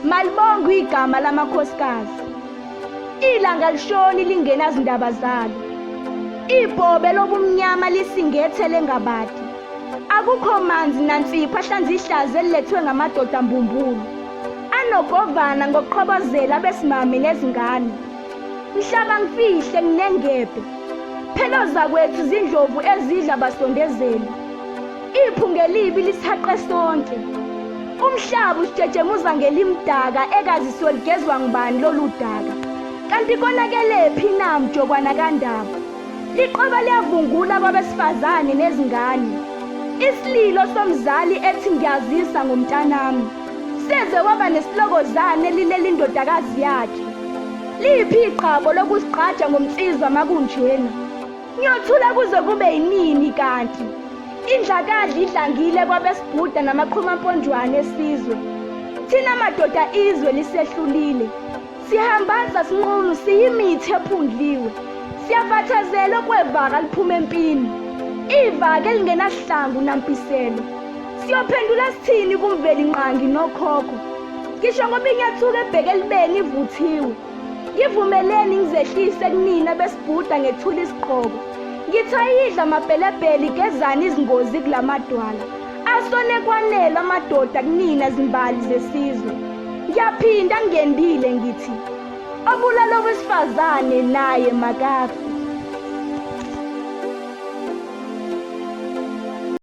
Malibongwe igama lamakhosikazi. Ilanga lishoni lingenazindaba zalo. Ibhobe lobumnyama lisingethe lengabadi. Akukho manzi nansipho ahlanza ihlazo elilethwe ngamadoda mbumbulu. Anogovana ngokuqhobozela abesimame nezingane. Mhlaba ngifihle nginengebhe. Phela ozakwethu zindlovu ezidla basondezeli. Iphunga elibi lisihaqe sonke. Umhlaba usitshetshemuzwa ngelimdaka ekazi soligezwa ngubani lolu daka. Kanti konakelephi na mjokwana kaNdaba? Liqoba liyavungula kwabesifazane nezingane. Isililo somzali ethi ngiyazisa ngomntanami. Seze waba nesilokozane lilela indodakazi yakhe. Liphi iqhabo lokusigqaja ngomnsizwa makunjena? Ngiyothula kuze kube yinini kanti? Indlakadla idlangile kwabesibhuda namaqhumamponjwane esizwe. Thina madoda izwe lisehlulile. Sihambaza sinqunu siyimithi ephundliwe. Siyafathazela okwevaka liphuma empini. Ivaka elingenasihlangu nampiselo. Siyophendula sithini kuMvelinqangi nokhokho? Ngisho ngoba inyathuka ebheke elibeni ivuthiwe. Ngivumeleni ngizehlise kunina besibhuda ngethula isigqoko. Ngithi ayidla amabhelebhele igezani izingozi kulamadwala. Asone kwanele amadoda kunina zimbali zesizwe. Ngiyaphinda ngendile ngithi obulala owesifazane naye makafe.